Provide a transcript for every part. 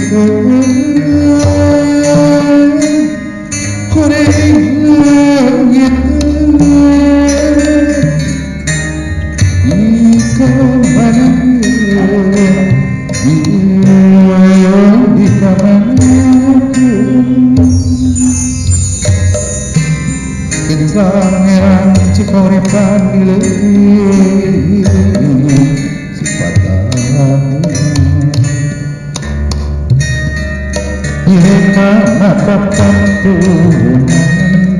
Kuring leungit Pangeran Cikoripan dileuwih sipatahan Ireka papantunan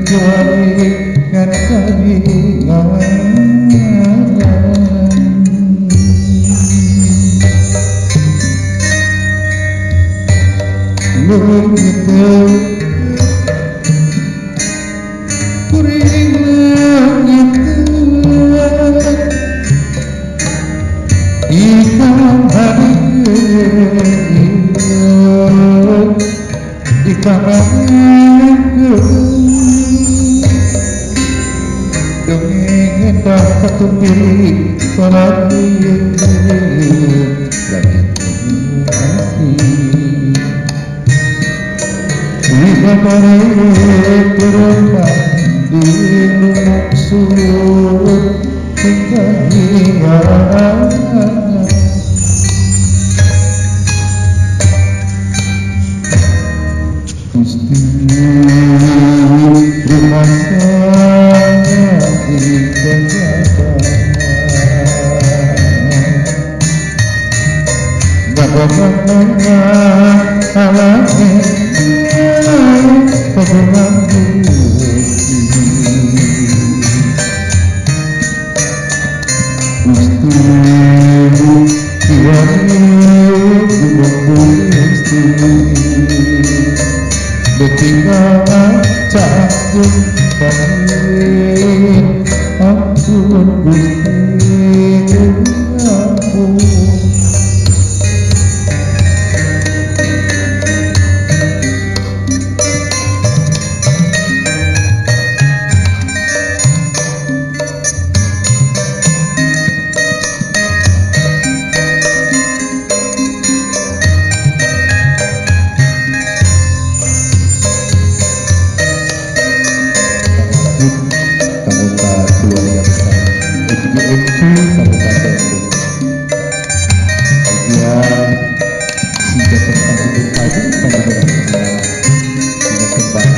kiwari ngan karingan Leungit kuring leungit dongeng endah ketupi salami langit asli widodari turun mandi lungsur hingga hilang. Gusti rumasa Ampun Gusti ampun. Anggota keluarga besar UGMP Kabupaten Dia sehingga tentang hidup pagi panjenengan sehingga kembang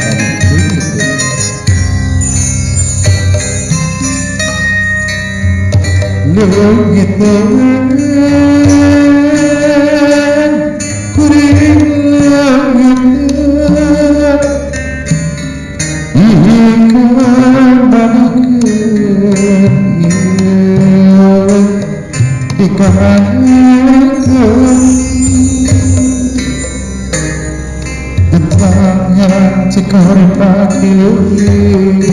leungit kuring leungit Pangeran Cikoripan dileuwih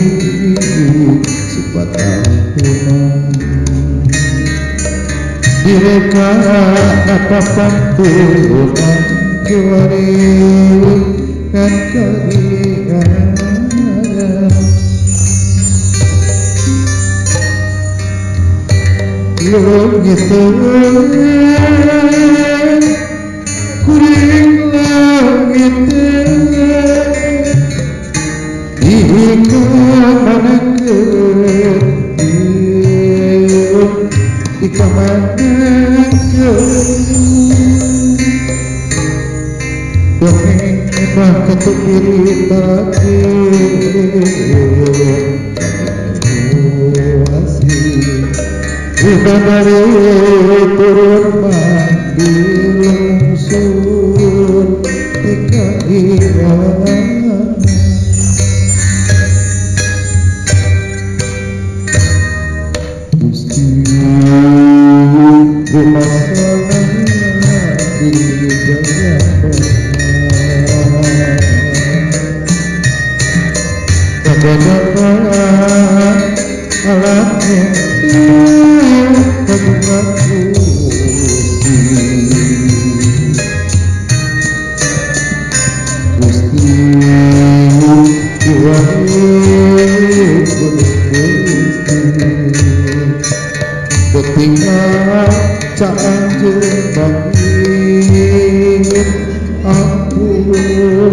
sipatahunan direka papantunan kiwari ngan karingan. Leungit kuring leungit dongeng endah ketuk terakhir widodari turun mandi lungsur dikahiran. Gusti rumasa ketika cak anjing bangkit. Aku.